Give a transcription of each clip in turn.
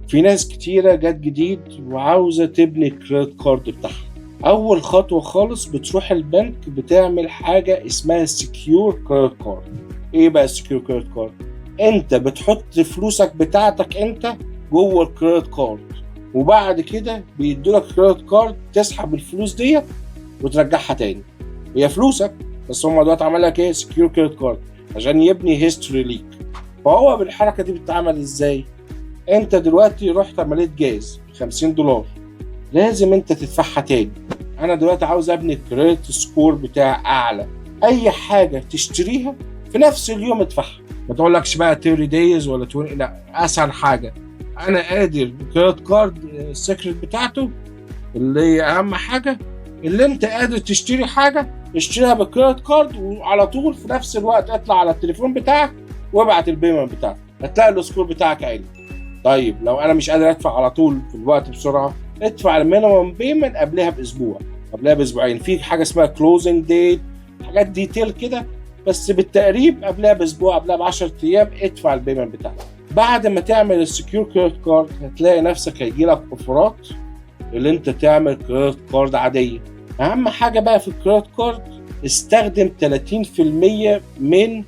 في ناس كتيرة جت جديد وعاوزة تبني ال credit card بتاعها. أول خطوة خالص بتروح البنك بتعمل حاجة اسمها secure credit card. إيه بقى ال secure credit card؟ أنت بتحط فلوسك بتاعتك أنت جوه ال credit card، وبعد كده بيدولك credit card تسحب الفلوس ديت وترجعها تاني. هي فلوسك، بس هم دلوقتي عمل لك ايه؟ secure credit card عشان يبني history ليك. فهو بالحركة دي بتتعمل ازاي؟ انت دلوقتي رحت عملت جاز $50، لازم انت تدفعها تاني. انا دلوقتي عاوز ابني ال credit score بتاع اعلى، اي حاجة تشتريها في نفس اليوم ادفعها، ما تقولكش بقى 30 days ولا 20. لا، اسهل حاجة انا قادر ال credit card ال secret بتاعته اللي هي اهم حاجه، اللي انت قادر تشتري حاجة اشتريها بال credit card، وعلى طول في نفس الوقت اطلع على التليفون بتاعك وابعت ال payment بتاعك، هتلاقي ال score بتاعك عالي. طيب لو انا مش قادر ادفع على طول في الوقت بسرعه، ادفع ال minimum payment قبلها باسبوع، قبلها باسبوعين. في حاجة اسمها closing date، حاجات detail كده، بس بالتقريب قبلها باسبوع، قبلها ب 10 ايام ادفع ال payment بتاعك. بعد ما تعمل ال secure credit card هتلاقي نفسك هيجي لك offer ات اللي انت تعمل credit card عاديه. اهم حاجة بقى في ال credit card، استخدم 30% من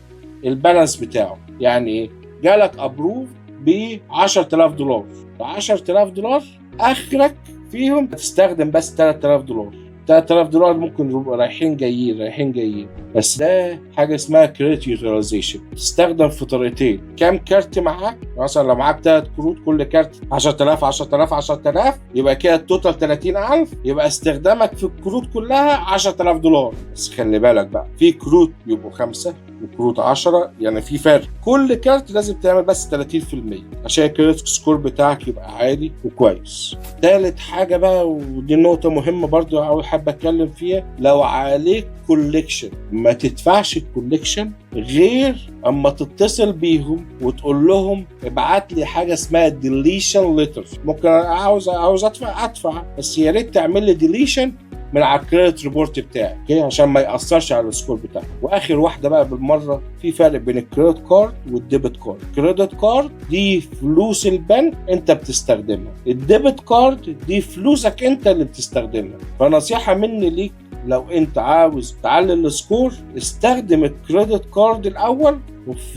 ال balance بتاعه. يعني ايه؟ جالك approve ب $10,000، $10,000 اخرك فيهم تستخدم بس $3000. $3000 ممكن يبقوا رايحين جايين رايحين جايين، بس ده حاجة اسمها credit utilization. تستخدم في طريقتين: كام كارت معاك، مثلا لو معاك ثلاث كروت، كل كارت 10000 10000 10000، يبقى كده ال total 30000، يبقى استخدامك في الكروت كلها $10,000. بس خلي بالك بقى، في كروت بيبقوا 5 وكروت 10، يعني في فرق. كل كارت لازم تعمل بس 30% عشان ال credit score بتاعك يبقى عالي وكويس. تالت حاجة بقى، ودي نقطة مهمة برضو أول حابة أتكلم فيها، لو عليك collection ما تدفعش ال collection غير اما تتصل بيهم وتقول لهم ابعت لي حاجة اسمها deletion letter. ممكن عاوز ادفع ادفع، بس يا ريت تعمل لي deletion من على ال credit report بتاعي، okay؟ عشان ما ياثرش على ال score بتاعك. واخر واحدة بقى بالمره، في فرق بين ال credit card وال debit card. ال credit card دي فلوس البنك انت بتستخدمها، ال debit card دي فلوسك انت اللي بتستخدمها. فنصيحه مني ليك، لو انت عاوز تعلي ال score استخدم ال credit card الاول،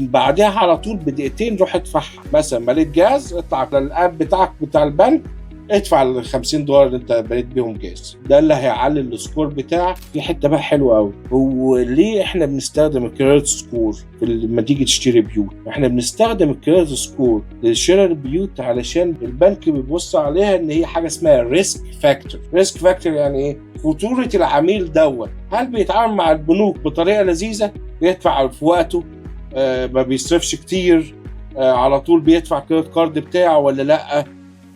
وبعدها على طول بدقيقتين روح ادفعها. مثلا مليت جاز، اطلع على ال app بتاعك بتاع البنك، ادفع ال $50 اللي انت مليت بيهم جاز. ده اللي هيعلي ال score بتاعك. في حتة بقى حلوة قوي، هو ليه احنا بنستخدم ال credit score لما تيجي تشتري بيوت؟ احنا بنستخدم ال credit score لشراء البيوت علشان البنك بيبص عليها ان هي حاجة اسمها risk factor. risk factor يعني ايه؟ خطورة العميل دوت، هل بيتعامل مع البنوك بطريقة لذيذه، بيدفع في وقته، ما بيصرفش كتير، على طول بيدفع credit card بتاعه ولا لا؟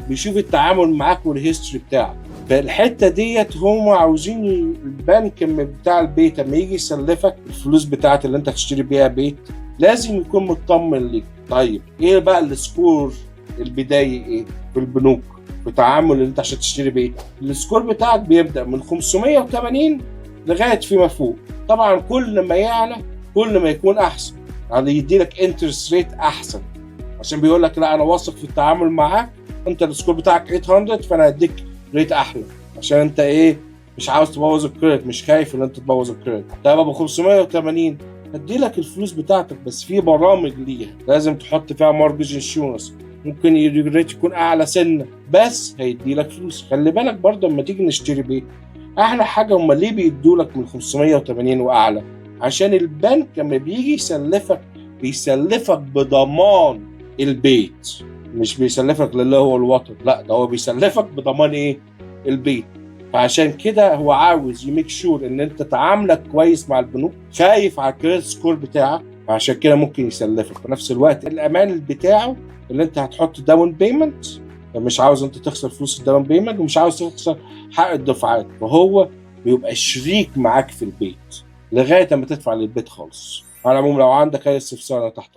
بيشوف التعامل معاك وال history بتاعك. فالحته ديت هم عاوزين البنك بتاع البيت لما يجي يسلفك الفلوس بتاعت اللي انت هتشتري بيها بيت لازم يكون مطمن ليك. طيب ايه بقى ال score البداية ايه في البنوك في تعامل اللي انت عشان تشتري بيت؟ ال score بتاعك بيبدا من 580 لغاية فيما فوق. طبعا كل ما يعلى كل ما يكون احسن، يعني يدي لك interest rate احسن، عشان بيقول لك لا انا واثق في التعامل معاك، انت ال score بتاعك 800 فانا هديك rate احلى، عشان انت ايه؟ مش عاوز تبوظ ال credit، مش خايف ان انت تبوظ ال credit. طيب ابو 580 هدي لك الفلوس بتاعتك، بس في برامج ليها لازم تحط فيها mortgage insurance، ممكن ال rate يكون اعلى سنة بس هيدي لك فلوس. خلي بالك برضه لما تيجي نشتري بيت، احلى حاجة هم ليه بيدوا لك من 580 واعلى؟ عشان البنك لما بيجي يسلفك بيسلفك بضمان البيت، مش بيسلفك لله هو الوطن، لا ده هو بيسلفك بضمان ايه؟ البيت. فعشان كده هو عاوز ي make sure ان انت تعاملك كويس مع البنوك، خايف على ال credit score بتاعك، فعشان كده ممكن يسلفك. في نفس الوقت الامان بتاعه اللي انت هتحط down payment، مش عاوز انت تخسر فلوس ال down payment ومش عاوز تخسر حق الدفعات، فهو بيبقى شريك معاك في البيت لغاية ما تدفع للبيت خالص. على العموم لو عندك اي استفسار انا تحت.